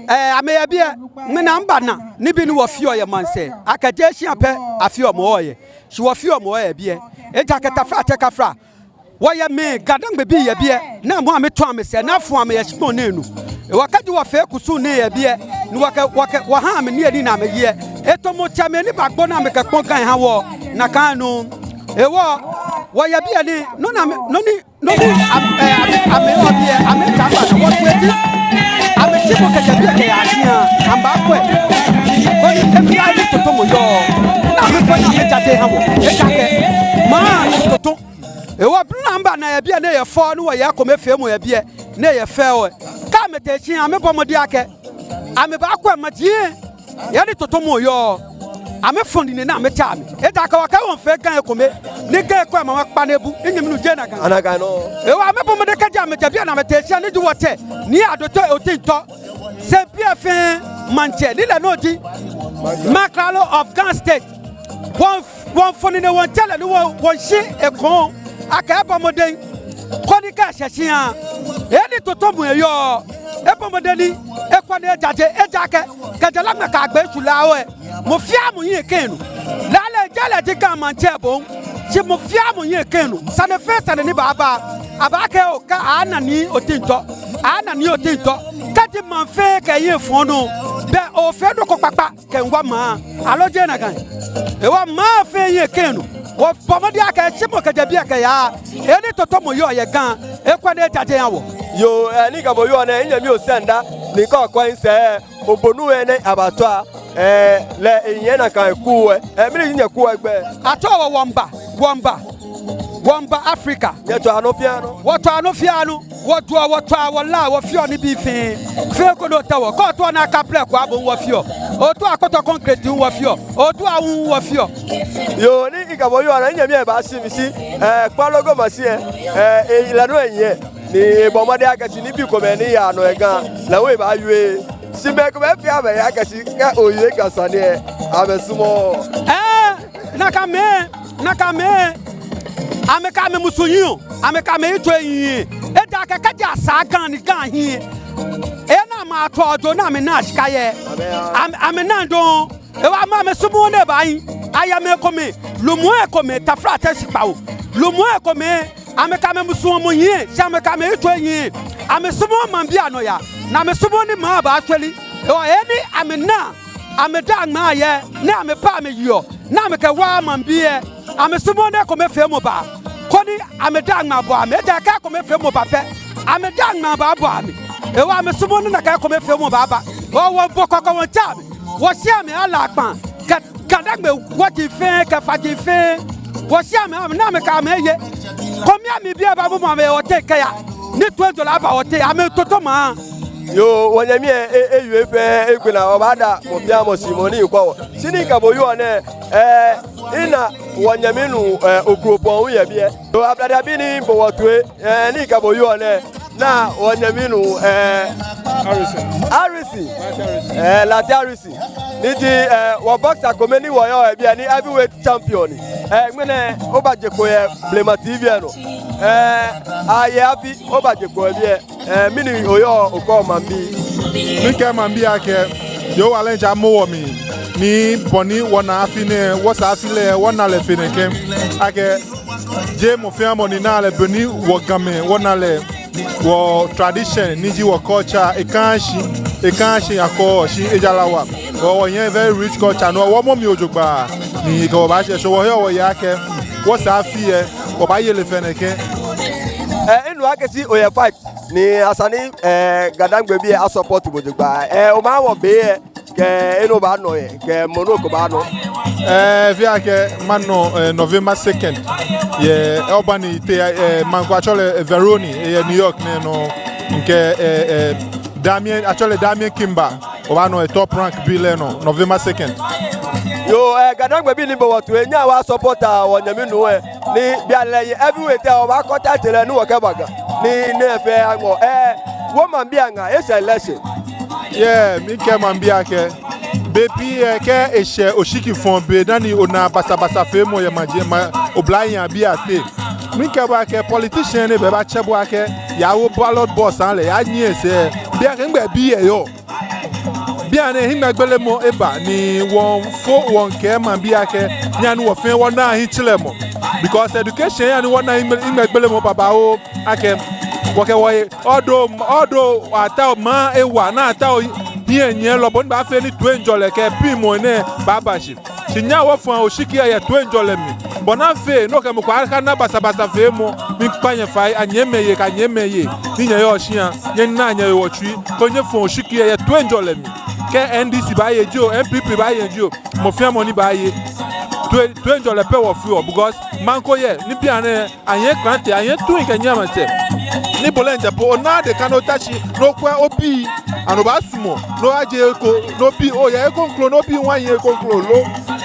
eh, amɛyɛ biɛ, ŋmɛnɛ mibana nibii ni wɔfeɔ yɛ maŋsɛɛ. Akɛ jeee shia pɛ afeɔ mɔ yɛ. Shi wɔfeɔ mɔ yɛ biɛ. Ejaakɛ taflatsɛ kafra. Wɔyɛ mɛi, Ga-Dangme bii yɛ biɛ, ni amɛ hu amɛtɔ amɛsɛɛ, ni afɔ amɛ yɛ shikpɔŋ nɛɛ nɔ. Hewɔ kɛji wɔfee kusum nɛɛ yɛ biɛ, ni wɔkɛ, wɔkɛ, wɔha amɛ niyenii ni amɛyeɔ. Etamɔ tsɛmɛi ni baagbo ni amɛkɛkpɔ Ga ha wɔ, nakai nɔŋŋ. Hewɔ, wɔyɛ biɛ ni, nɔ ni amɛ, nɔ ni, nɔ ni, am-, eh, amɛ, amɛyɔɔ biɛ, amɛta ba ni wɔtue ji. Amɛtsi mɔ kɛjɛ biɛ kɛya shia, amɛbaakwɛ. Koni efee ni totomɔ yɔɔ, ni amɛkwɛ ni amɛjaje ha wɔ. Ejaakɛ, maŋ toto. Hewɔ blu ni amɛbana yɛ biɛ ni eyɛ fɛo ni wɔyɛ ekomefeemɔ yɛ biɛ ni eyɛ fɛo. Kɛ amɛtee shia amɛbɔ mɔdɛŋ akɛ amɛbaakwɛ maji yɛ ni totomɔ yɔɔ. Amɛfɔ nine ni amɛtsɛ amɛ. Ejaakɛ wɔkɛ wɔmiifee Ga ekome. Ni Ga ekwɛ maŋ kpakpa ni ebu. Minyɛmi nuu, jeee nakai? Nakai nɔŋŋ. Hewɔ amɛbɔ mɔdɛŋ kɛji amɛjɛ biɛ ni amɛtee shia ni ji wɔtsɛ Nii Adote Otintor. Sɛmpiɛ fɛɛ maŋtsɛ ni lɛ nɔŋŋ ji Mankralo of Ga State. Wɔ, wɔmiifɔ nine wɔmiitsɛ lɛ ni wɔ, wɔmiishi ekoŋŋ akɛ ebɔ mɔdɛŋ koni kɛ eshɛ shia, he ni totomɔ yɔɔ, ebɔ mɔdɛŋ ni ekwɛ ni ejaje, ejaakɛ kɛjɛ Laŋma kɛyagbe Sulawe, mɔ fɛɛ mɔ hiɛ kã enɔ. Lɛɛlɛŋ jeee lɛ ji Ga maŋtsɛ bo, shi mɔ fɛɛ mɔ hiɛ kã enɔ. Sane fɛɛ sane ni baaba, abaakɛɛ oo, kɛ ana Nii Otintor, ana Nii Otintor. Kɛji maŋ fɛɛ kɛ ehiɛ fɔ̃ nɔ, belɛ ofee nɔ ko kpakpa kɛmiiwa maŋ. Aloo jeee nakai? Hewɔ maŋ fɛɛ hiɛ kã enɔ. Wɔbɔ mɔdɛŋ akɛ shi mɔ kɛjɛ biɛ kɛya, he ni totomɔ yɔɔ yɛ Ga, ekwɛ ni ejaje eha wɔ. Yoo, eh, ni kɛ bo yɔɔ nɛɛ, minyɛmi Osenda, ni kɛ okwɛ misɛɛ, obonu wɛ nɛ abatɔ, eh, lɛ enyɛ nakai kuu wɛ, eh, mɛni ji nyɛkuu lɛ gbɛi? Atsɛɔ wɔ Wɔmiiba, Wɔmiiba, Wɔmiiba Africa. Nyɛtswaa nɔ fɛɛ nɔ. Wɔtswaa nɔ fɛɛ nɔ. Wɔjoɔ, wɔtswaa, wɔlaa, wɔfeɔ nibii fɛɛ. Fɛɛ ko ni otaoɔ. Kɛ otaoɔ Naka prɛ ko abɔ hu wɔfeɔ. Otaoɔ Akpɔtɔ concrete hu wɔfeɔ. Otaoɔ awu hu wɔfeɔ. Yoo, ni kɛ bo yɔɔ nɛɛ, minyɛmi lɛ baashi mi shi, eh, Kpalogo Mashi, eh, eh, lɛ nɔŋŋ enyɛ. Ni ebɔ mɔdɛŋ akɛ shi nibii komɛi ni yaa nɔ yɛ Ga, lɛ hu ebaawie. Shi mɛi komɛi fɛɛ amɛyakɛɛ shi kɛ owie Ga sane lɛ, amɛsumɔɔɔ. Eh, nakai mɛi, nakai mɛi. Amɛkɛ amɛmusuŋ hiɔ, amɛkɛ amɛyitso hiɔ. Ejaakɛ kɛji asaa Ga ni Ga hiɛ, ena amɛ atsɔ ojo ni amɛna shika yɛ. Amɛ, amɛna dɔŋŋ. Hewɔ amɛ, amɛsumɔɔɔ ni ebaahi. Ayɛ mɛi komɛi, lumɛi komɛi, taflatsɛ shikpɔŋ. Lumɛi komɛi, amɛkɛ amɛmusuŋ hiɛ, shi amɛkɛ amɛyitso hiɛ. Amɛsumɔɔɔ maŋbii anɔyaa, ni amɛsumɔɔɔ ni maŋ baashwere. Hewɔ he ni amɛna, amɛdaaŋ ŋmaa yɛ, ni amɛba amɛyeɔ, ni amɛkɛwa maŋbii lɛ, amɛsumɔɔɔ ni ekomefeemɔ ba. Koni amɛdaaŋ ŋmaa abɔ amɛ, ejaakɛ ekomefeemɔ ba pɛ, amɛdaaŋ ŋmaa baabɔ amɛ. Hewɔ amɛsumɔɔɔ ni nakai ekomefeemɔ baaba. Hewɔ wɔmiibɔ kɔkɔ wɔmiitsɛ amɛ. Wɔshiɛmɛi Alakpa, kɛ Ga-Dangme wɔji fɛɛ, kɛ faji fɛɛ. Wɔshiɛmɛi, amɛ ni amɛkɛ amɛye. Koni amɛbii lɛ aba abumɔ amɛ yɛ wɔteŋ kɛya. Ni toiŋjɔlɛ aba wɔteŋ, amɛtoto maŋ. Yoo, wɔnyɛmi lɛ, e, ewie fɛɛ egbe naa, wɔbaada mɔ fɛɛ mɔ shi mɔ ni kwɛɔ wɔ. Shi ni kɛ bo yɔɔ nɛɛ, eh, mina wɔnyɛmi nuu, eh, Okropɔŋ hu yɛ biɛ. Yoo, Ablade bii ni bo wɔtoi, eh, ni kɛ bo yɔɔ nɛɛ, mina wɔnyɛmi nuu, eh, Harrison. Harrison. Harrison. Eh, Late Harrison. Ni ji, eh, wɔ boxer kome ni wɔyɔɔ yɛ biɛ ni heavyweight champion ni. Eh, ŋmɛnɛ obaje kpo yɛ Blema T V lɛ nɔ. Eh, ayɛ afi, obaje kpo yɛ biɛ. Eh, mɛni oyɔɔ okɛɔ maŋbii? Miikɛɛ maŋbii akɛ, Yehowa lɛ ŋtsɛ amɔ wɔ mli, ni bɔ ni wɔna afi nɛɛ, wɔsɛɛ afi lɛ, wɔna lɛ fe nɛkɛ. Akɛ, jeee mɔ fɛɛ mɔ ni naa lɛ, bɔ ni wɔ Gamɛi, wɔna lɛ, wɔ tradition, ni ji wɔ culture, ekãaa shi, ekãaa shi akɔ shi ejara wa. Wɔ, wɔyɛ very rich culture, no, wɔmɔ mli jogbaŋŋ, ni kɛ wɔbaashɛ, shi wɔheɔ wɔyeɔ akɛ, wɔsɛɛ afi lɛ, wɔbaaye lɛ fe nɛkɛ. Eh, minu akɛ shi oyɛ fight. Ni esa ni, eh, Ga-Dangme bii asupport bo jogbaŋŋ. Eh, omaawo be lɛ, kɛ he ni obaanɔ lɛ, kɛ mɔ ni okɛbaanɔ. Eh, fɛɛ akɛ manɔ, eh, November second. Yɛ, eh, Albany, te, eh, maŋ ko atsɛɔ lɛ, eh, Veroni, eh, yɛ New York nɛɛ nɔ. Mikɛ, eh, eh, Damien, atsɛɔ lɛ Damien Kimba. Obaanɔ, eh, Top Rank bii lɛ nɔ, November second. Yoo, eh, Ga-Dangme bii ni bo wɔtoi, nyɛhaa wɔsupport wɔnyɛmi nuu lɛ. Ni bianɛ lɛ yɛ heavyweight lɛ, obaakɔ title lɛ ni wɔkɛba Ga. Ni, ni efee aŋɔɔ. Eh, wɔ maŋbii aŋa, eshɛ election. Yeah, miikɛɛ maŋbii akɛ, Bei pii lɛ, kɛ eshɛ oshikifɔɔ be dani ona basabasa feemɔ yɛ maŋ, maŋ, oblahii abii ateŋ, miikɛɛ bo akɛ politician ni baabatsɛ bo akɛ yawo ballot box lɛ, yanyiɛ esɛɛ. Bianɛ akɛ nɛgbɛ bii lɛ yɔɔ? Bianɛ hiŋmɛigbelemɔ eba ni wɔmiifo wɔmiikɛɛ maŋbii akɛ nyɛhaa ni wɔ fɛɛ wɔna hiɛtserɛmɔ. Because education yaa ni wɔna hiŋmɛ-, hiŋmɛigbelemɔ babaoo. Akɛ wɔkɛ wɔhe, although, although ataoɔ maŋ ewa ni ataoɔ hiɛnyiɛlɔ, bɔ ni baafee ni toiŋjɔlɛ kɛ piŋmɔi nɛɛ baaba shi. Shi nyɛhaa wɔfɔa oshiki lɛ yɛ toiŋjɔlɛ mli. Bɔ ni afee ni okɛ mɔ ko akana basabasa feemɔ. Miikpa nyɛ fai, anyɛmimɛi yei kɛ anyɛmimɛi yei ni nyɛyɔɔ shia, nyɛnaa nyɛhe wɔ tsui, koni nyɛfɔa oshiki lɛ yɛ toiŋjɔlɛ mli. Kɛ N D C baaye jio, N P P baaye jio, mɔ fɛɛ mɔ ni baaye. Toi-, toiŋjɔlɛ pɛ wɔfeɔ, because maŋ ko yɛ ni bianɛ anyɛ klante, anyɛ tui kɛ nyɛmɛi tɛ. Ni bo lɛ ŋtsɛ po, onaaa deka ni ota shi ni okwɛ obii, ani obaasumɔ ni oyaje he ko, ni obi, oya he kroko, ni obi ŋwa yɛ he kroko lo.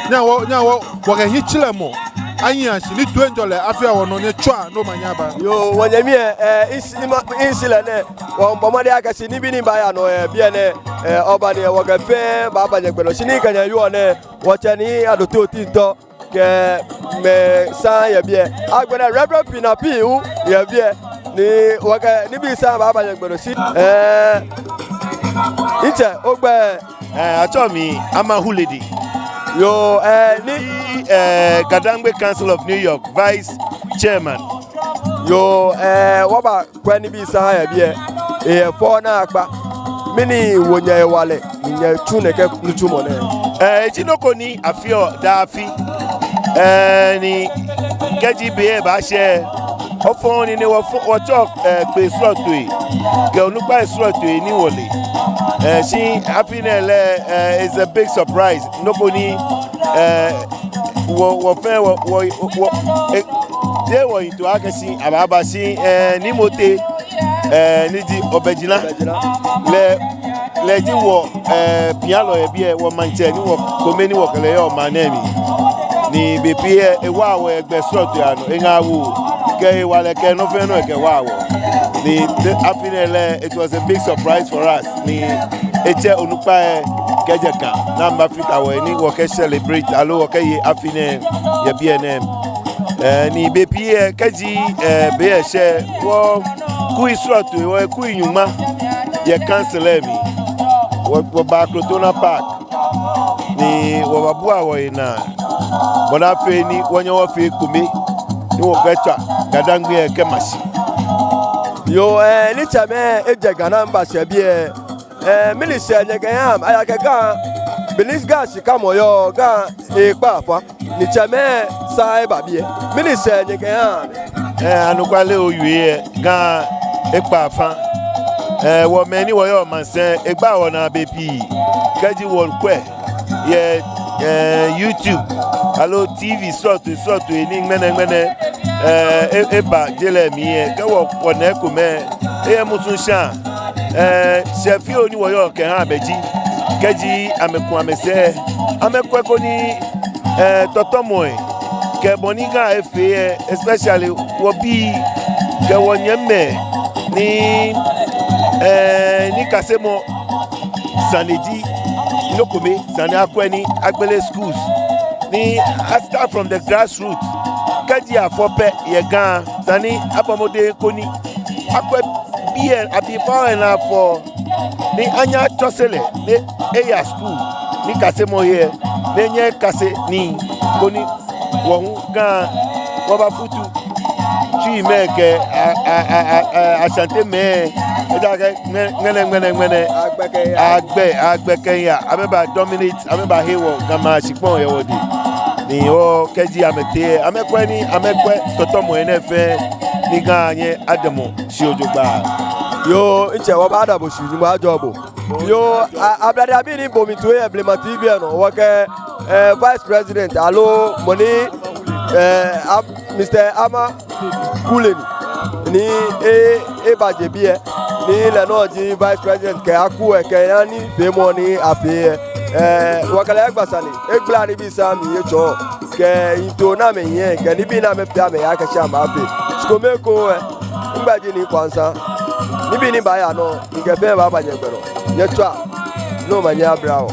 Nyɛhaa wɔ, nyɛhaa wɔ, wɔkɛ hiɛtserɛmɔ anyia shi ni toiŋjɔlɛ afee wɔnɔ, nyɛtswaa ni omanye aba. Yoo, wɔnyɛmi lɛ, eh, isi, ima, isi lɛ nɛ, wɔmiibɔ mɔdɛŋ akɛ shi nibii ni baaya nɔ, eh, bianɛ, eh, oba ni wɔkɛ fɛɛ baaba nyɛgbɛ nɔ. Shi ni kɛ nyɛ yɔɔ nɛ, wɔtsɛ Nii Adote Otintɔ kɛ mɛi saŋŋ yɛ biɛ. Agbɛnɛ Reverend Pina Pin hu yɛ biɛ. Ni wɔkɛ nibii saŋŋ baaba nyɛgbɛ nɔ shi. Eh, ŋtsɛ, ogbɛi? Eh, atsɛɔ mi Ama Hulede. Yoo, eh, ni, eh, Gadangme Council of New York, Vice Chairman. Yoo, eh, wɔba kwɛ nibii saŋŋ yɛ biɛ. Eyɛ fɛo naakpa. Mɛni wo nyɛ hewalɛ ni nyɛtsu nɛkɛ nitsumɔ nɛɛ? Eh, eji nɔ ko ni afeɔ daa afi. Eh, ni kɛji be lɛ baashɛ, ofɔŋ ni ni wɔfɔ-, wɔtsɔ, eh, kpee srɔtoi kɛ onukpai srɔtoi ni wɔle. Eh, shi afi nɛɛ lɛ, eh, is a big surprise. Nɔ ko ni, eh, wɔ, wɔ fɛɛ, wɔ, wɔ, wɔ, eh, jeee wɔyiŋtoo akɛ shi abaaba shi, eh, Nii Mote, eh, ni ji Obejina. Obejina. Lɛ, lɛ ji wɔ, eh, pialɔ yɛ biɛ, wɔ maŋtsɛ ni wɔ kome ni wɔkɛ lɛ yɔɔ maŋ nɛɛ mli. Ni bei pii lɛ, ewaa wɔ yɛ gbɛ srɔtoi anɔ, eŋaawoo, kɛ hewalɛ kɛ nɔ fɛɛ nɔ ekɛwaa wɔ. Ni te-, afi nɛɛ lɛ, it was a big surprise for us. Ni etsɛ onukpai lɛ kɛjɛ Ga ni amɛbafata wɔhe ni wɔkɛ celebrate aloo wɔkɛye afi nɛɛ yɛ biɛ nɛɛ. Eh, ni bei pii lɛ kɛji, eh, be lɛ shɛ, wɔkui srɔtoi, wɔkui nyɔŋma yɛ council lɛ mli. Wɔ, wɔba Crotona Park ni wɔbabua wɔhe naa bɔ ni afee ni wɔnyɛ wɔfee ekome ni wɔkɛtswa Gadangme lɛ kɛma shi. Yoo, eh, ni tsɛmɛi ejɛ Ga ni amɛbashɛ biɛ. Eh, mɛni sɛɛ nyɛkɛhaa amɛ? Aya kɛ Ga, beni Ga shikamɔ yɔɔ, Ga ekpa afã, ni tsɛmɛi sa eba biɛ. Mɛni sɛɛ nyɛkɛhaa amɛ? Eh, anɔkwale owie lɛ, Ga ekpa afã. Eh, wɔ mɛi ni wɔyɔɔ maŋsɛɛ, egba wɔnaa bei pii. Kɛji wɔkwɛ yɛ, eh, YouTube aloo T V srɔtoi srɔtoi ni ŋmɛnɛŋmɛnɛ, eh, e-, eba je lɛ mli lɛ, kɛ wɔ, wɔna ekomɛi, eyɛ musu shaa. Eh, shɛɛ fioo ni wɔyɔɔ kɛha amɛ ji, kɛji amɛku amɛsɛɛ, amɛkwɛ koni, eh, tɔtɔmɔi kɛ bɔ ni Ga efee lɛ, especially wɔbii kɛ wɔnyɛmimɛi ni, eh, nikasemɔ sane ji nɔ kome, sane akwɛ ni agbele schools ni a start from the grassroots. Kɛji afɔ pɛ yɛ Ga, sane abɔ mɔdɛŋ koni akwɛ biɛ, abifao lɛ ni afɔ ni anyɛ atsɔse lɛ ni eya school, nikasemɔ he lɛ, ni enyɛ ekase nii koni wɔ hu Ga wɔbafutu Twimɛi kɛ a, a, a, a, a, Ashantemɛi, ejaakɛ ŋmɛ-, ŋmɛnɛ, ŋmɛnɛ, ŋmɛnɛ, agbɛkɛ ya, agbɛ, agbɛkɛ ya, amɛba dominate, amɛbahe wɔ Gamɛi ashikpɔŋ yɛ wɔdɛŋ. Ni wɔ kɛji amɛtee, amɛkwɛ ni, amɛkwɛ tɔtɔmɔi nɛɛ fɛɛ, ni Ga anyɛ adamɔ shi jogbaŋŋ. Yoo, ŋtsɛ, wɔbaada bo shi, Nyɔŋmɔ ajɔɔ bo. Yoo, a, ablade abii ni bo mi toi yɛ Blema T V lɛ nɔ, wɔkɛ, eh, Vice President, aloo mɔ ni, eh, Am-, Mister Ama Kuleni, ni e, ebaje biɛ, ni lɛ nɔŋŋ ji Vice President kɛ aku lɛ kɛ nifeemɔ ni afee lɛ. Eh, wɔkɛ lɛ gba sane, egbla nibii saŋŋ mli etsɔɔ, kɛ yiŋtoo ni amɛyɔɔ, kɛ nibii ni amɛfeɔ amɛyaa kɛshi amɛfee. Shi kome ekoŋŋ lɛ, migbɛi ji Nii Kwansa. Nibii ni baaya nɔ, mikɛ fɛɛ baaba nyɛgbɛ nɔ. Nyɛtswaa ni omanye aba wɔ.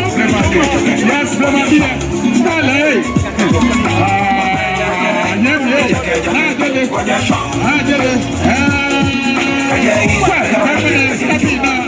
Yes, blema bi. Dale. Ah, nyɛmi. Naa jɛlɛ. Naa jɛlɛ. Eh. Kwɛ, kwɛ, kwɛ, kwɛ, kwɛ.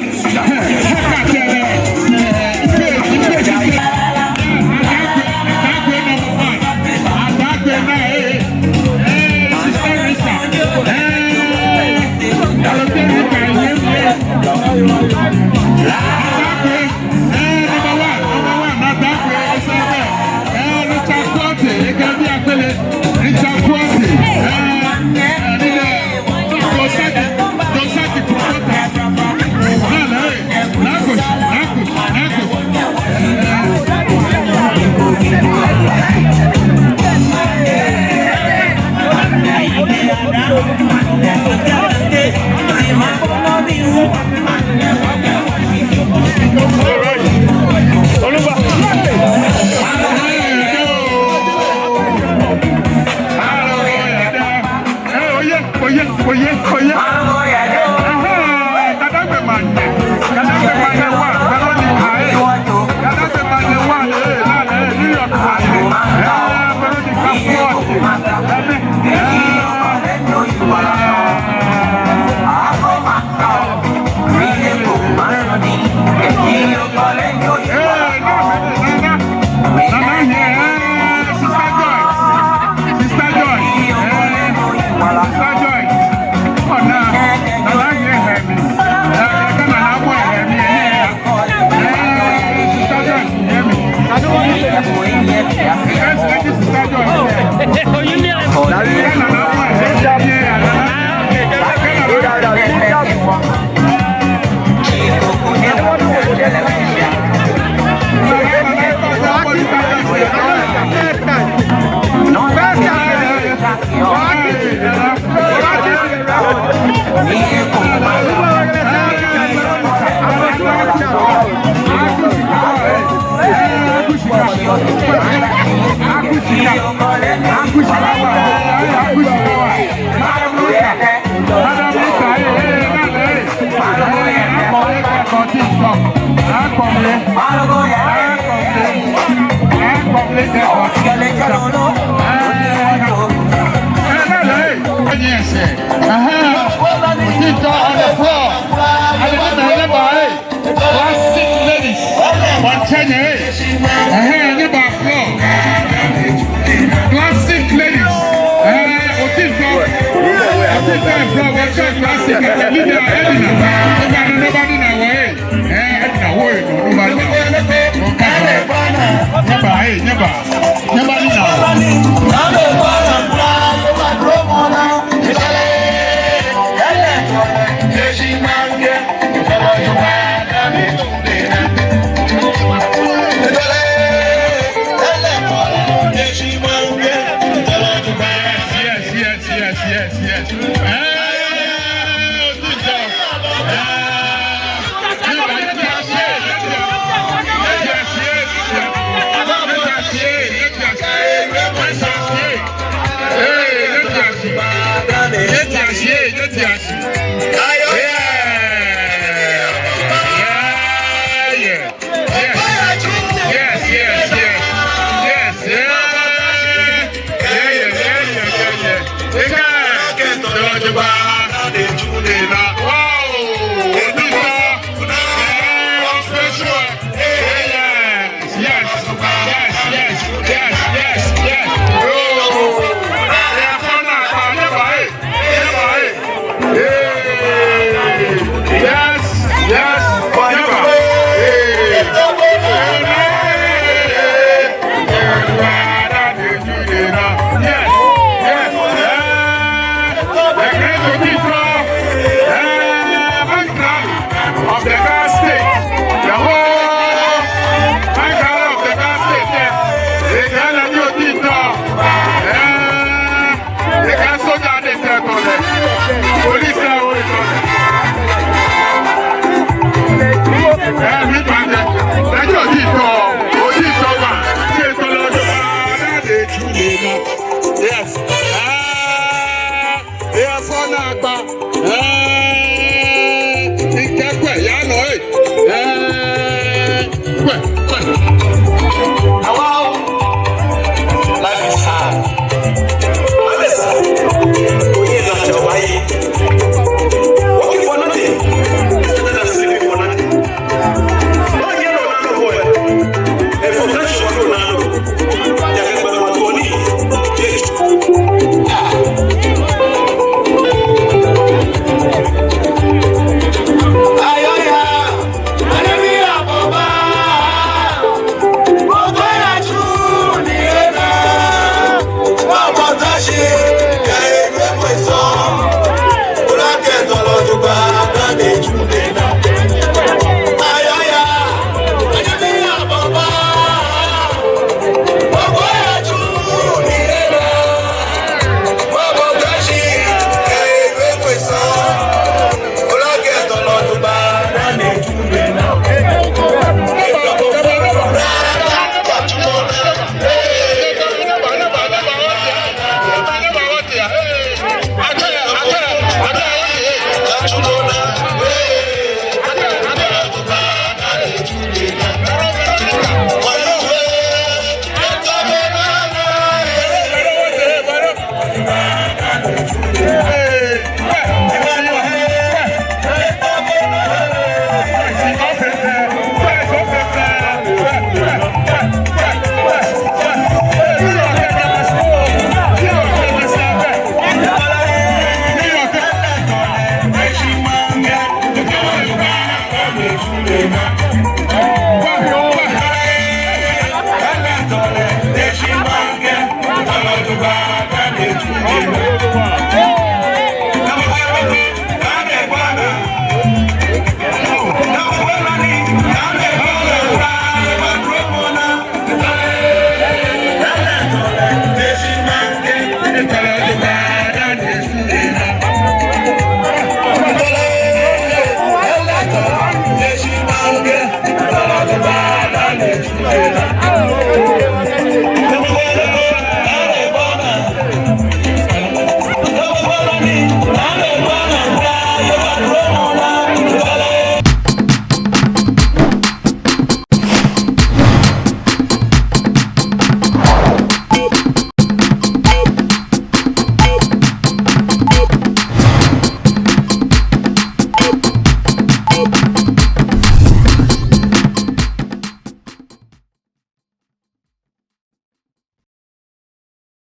Aha. Sit down on the floor. Classic ladies. Wɔtsɛ nyɛ, eh. Ɛhɛɛ, nyɛba floor. Classic ladies. Eh, oti floor. Oti floor, wɔtsɛ classic. Eh, Lydia, Edina. Nobody, nobody na wɔ, eh. Eh, Edina, wɔ, eh, no, nobody na. Nyɛba, eh, nyɛba. Nyɛba ni na wɔ. Yes, yes, yes, yes, yes. Eh, good job. Eh, Yes, yes, yes, yes, yes. Oh, yeah, for now, for now, hey, hey, hey. Yes, yes, for now. Hey. Yes, yes, yes.